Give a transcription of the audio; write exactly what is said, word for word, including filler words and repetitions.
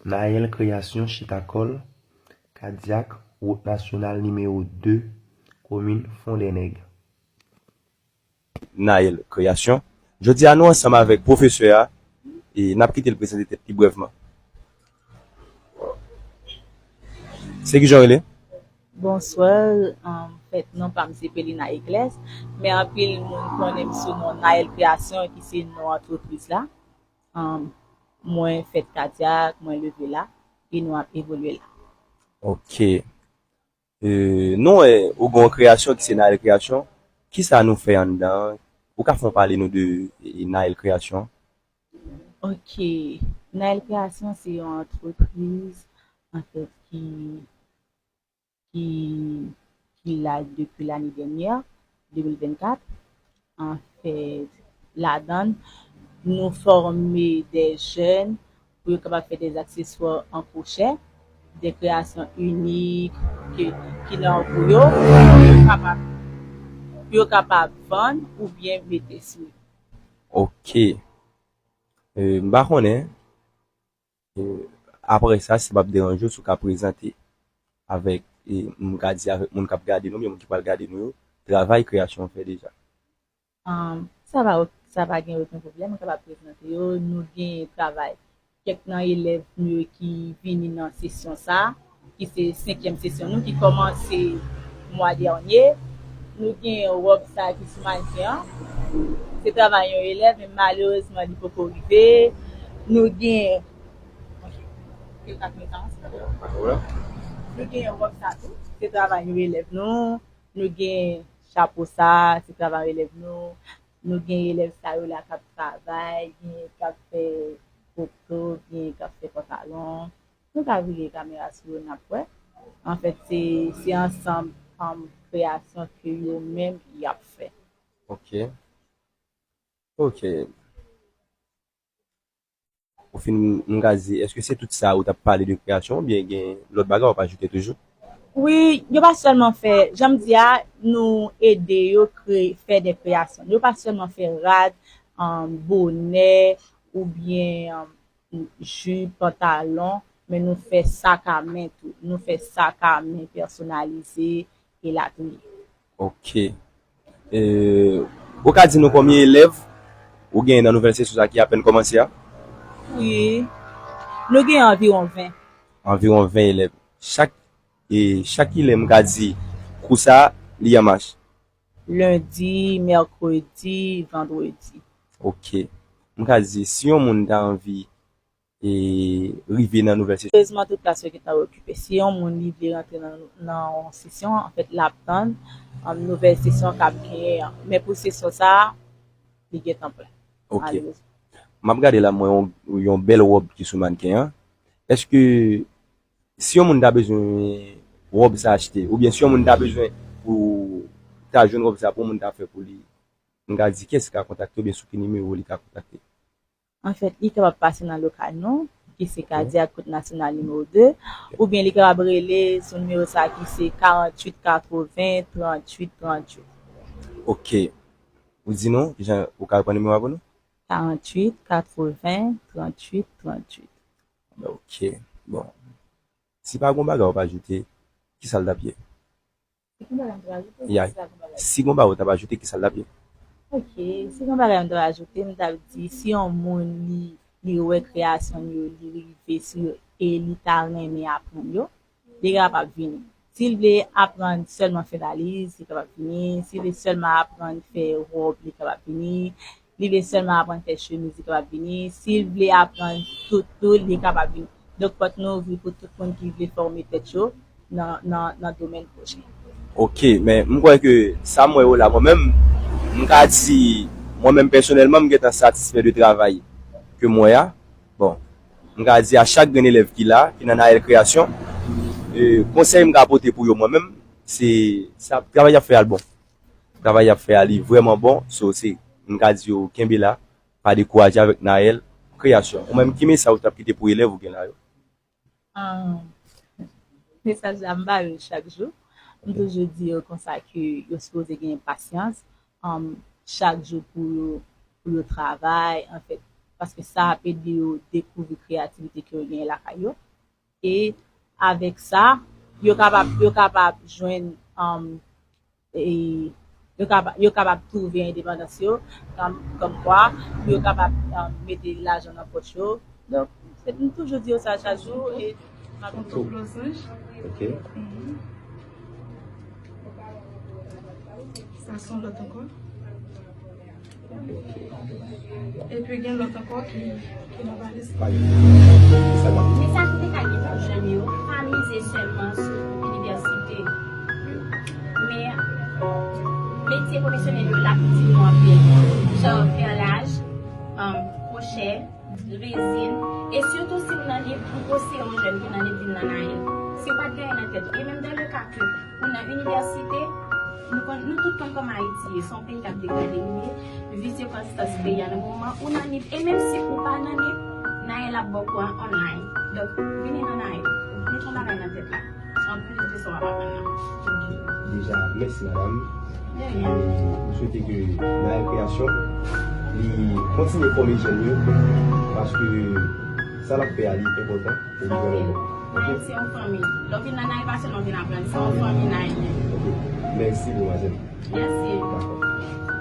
Naël Création chita kò l, Kadyak, wout nasyonal nimewo de, komin Fondènèg. Naël Création. Jodi a, nou ansanm avèk pwofesè a, e n ap kite l prezante tèt li brèvman. Se kijan w rele? Bonswa, um, fèt non pa m se Pelina Eglès, men anpil moun konnen m sou non Naël Création ki se non antrepriz la. Um, mwen fèt Kadyak, mwen leve la, e nou ap evolye la. Ok. E, nou wè, ou gen yon kreyasyon ki se Naël Création. Kisa nou fè anndan an? Ou ka fè yon pale nou de e, Naël Création? Ok. Naël Création se yon antrepriz, anfèt, ki, ki, ki la depi lane dènyè, de mil vennkat. Anfèt, ladan l, nou fòme de jèn pou yo kapab fè de akseswa an kwochè, de kreyasyon inik ke, ki nan gou yo, pou yo kapab, pou yo kapab vann oubyen mete sou yo. Ok. E, m pa konnen. E, apre sa, si m ap deranje w, si w ka prezante avèk, e, m ka di avèk moun k ap gade nou, oubyen moun ki pral gade nou yo, travay kreyasyon w fè deja. Um, sa pa, sa pa gen okenn pwoblèm, mwen kapab prezante yo. Nou gen travay kèk nan elèv nou yo ki vini nan sesyon sa a, ki se senkyèm sesyon nou, ki kòmanse mwa dènye. Nou gen wòb sa a ki sou mannequin an. Se travay yon elèv, men malerezman, li poko rive. Nou gen, ok, ke l ka konekte ansanm. Nou gen wòb sa tou. Se travay yon elèv nou. Nou gen chapo sa, se travay elèv nou. Nou gen elèv sa yo la k ap travay, gen k ap fè poto, gen k ap fè pantalon. Nou ka vire kamera sou yo, n ap wè. Anfèt, se, se ansanm, um, kreyasyon ke yo menm y ap fè. Ok. Ok. Ou fin, m ka di, èske se tout sa ou t ap pale de kreyasyon oubyen gen lòt bagay w ap ajoute toujou? Wi, yo pa sèlman fè, jan m di a, nou ede yo kreye, fè de kreyasyon. Yo pa sèlman fè rad, um, bonè, oubyen, um, jip, pantalon, men nou fè sak a men tou. Nou fè sak a men pèsonalize, elatriye. Ok. E, ou ka di nou konbyen elèv ou genyen nan nouvèl sesyon sa ki apèn kòmanse a? Wi. Nou gen anviwon ven. Anviwon ven elèv. Chak, e, chak kilè m ka di kou sa, li an mach? Lendi, mèkredi, vandredi. Ok. M ka di, si yon moun ta anvi e rive nan nouvèl sesyon. Erezman, tout klas yo gentan okipe. Si yon moun li vle rantre nan, nan yon sesyon, anfèt, l ap tann, um, nouvèl sesyon k ap genyen an. Men pou sesyon sa a, li gentan plen. Ok. Malerezman. M ap gade la, m wè yon, yon bèl wòb ki sou mannken an. Èske si yon moun ta bezwen wòb sa achte, oubyen si yon moun ta bezwen pou ta jwenn wòb sa pou moun ta fè pou li, m ka di kiyès ki ka kontakte oubyen sou ki nimewo li ka kontakte? Anfèt, li kapab pase nan lokal nou, ki se Kadyak, wout nasyonal nimewo de, oubyen li kapab rele sou nimewo sa ki se karanntuit katreven tranntuit tranntuit. Ok. Ou di non, kijan ou ka pran nimewo a pou nou? Karanntuit katreven tranntuit tranntuit. Ok. Bon. Si pa gon bagay ou pa ajoute, kisa l t ap ye? Si gon bagay m t ap ajoute, Ya. kisa gon bagay? Si gon bagay ou t ap ajoute, kisa l t ap ye? Ok, si gon bagay m t ap ajoute, m t ap di, si yon moun li, li wè kreyasyon yo, li rive sou yo, e li ta renmen aprann yo, li kapab vini. Si l vle aprann sèlman fè valiz, li kapab vini. Si l vle sèlman aprann fè wòb, li kapab vini. Li vle sèlman aprann fè chemiz, li kapab vini. Si l vle aprann tout tou, li kapab vini. Donk, pòt nou ouvri pou tout moun ki vle fòme tèt yo nan, nan, nan domèn pwojè. Ok, men m kwè ke sa m wè yo la, mwen menm, m ka di, mwen menm pèsonèlman, m gentan satisfè de travay ke m wè a. Bon, m ka di a chak grenn elèv ki la, ki nan Naël Création, e, konsèy m ka pote pou yo mwen menm, se sa, travay y ap fè a l bon. Travay y ap fè a li vrèman bon, so se, m ka di yo kenbe la, pa dekouraje avèk Naël Création. Ou menm, ki mesaj ou t ap kite pou elèv ou gen la yo? Ah, mesaj la, m ba yo l chak jou. M toujou di yo konsa ke yo sipoze gen pasyans, um, chak jou pou yo, pou yo travay, anfèt, paske sa ap ede yo dekouvri kreyativite ke yo genyen lakay yo. E avèk sa, yo kapab, yo kapab jwenn, um, e yo kapab, yo kapab twouve endepandans yo, kòm, kòm kwa, yo kapab, um, mete lajan nan pòch yo. Donk, se, m toujou di yo sa chak jou. E m ap Tonton Losanj. Ok. Mhm. Sa se yon lòt ankò. Epi gen lòt ankò ki, ki nan valiz. Mesaj mwen te ka gen pou jèn yo, pa mize sèlman sou inivèsite. Men, metye pwofesyonèl yo la pou di nou anpil. Jan, pèlaj, um, kwochè, rezin, e sitou si w nan Nip, m konseye yon jèn ki nan Nip vin nan Nail. Si w pa t gen anyen nan tèt ou, e menm dans le cas ke ou nan inivèsite, nou konn, nou tout konn kòman Ayiti ye, se yon peyi k ap degrade li ye, vizye konstans peyi a nan moman, ou nan Nip, e menm si ou pa nan Nip, Nail ap ba w kou a online. Donk, vini nan Nail, met yon bagay nan tèt la. Anplis de sa w ap aprann nan. Deja, mèsi madanm. De E ryen. M swete ke Nael Création li kontinye fòme jèn yo, paske sa l ap fè a li enpòtan e li vrèman bon. Ok? Nael se yon fanmi. Lè w vin nan Nael, pa sèlman vin aprann, se yon fanmi Nael li ye. Ok. Mèsi demwazèl. Mèsi. Dakò.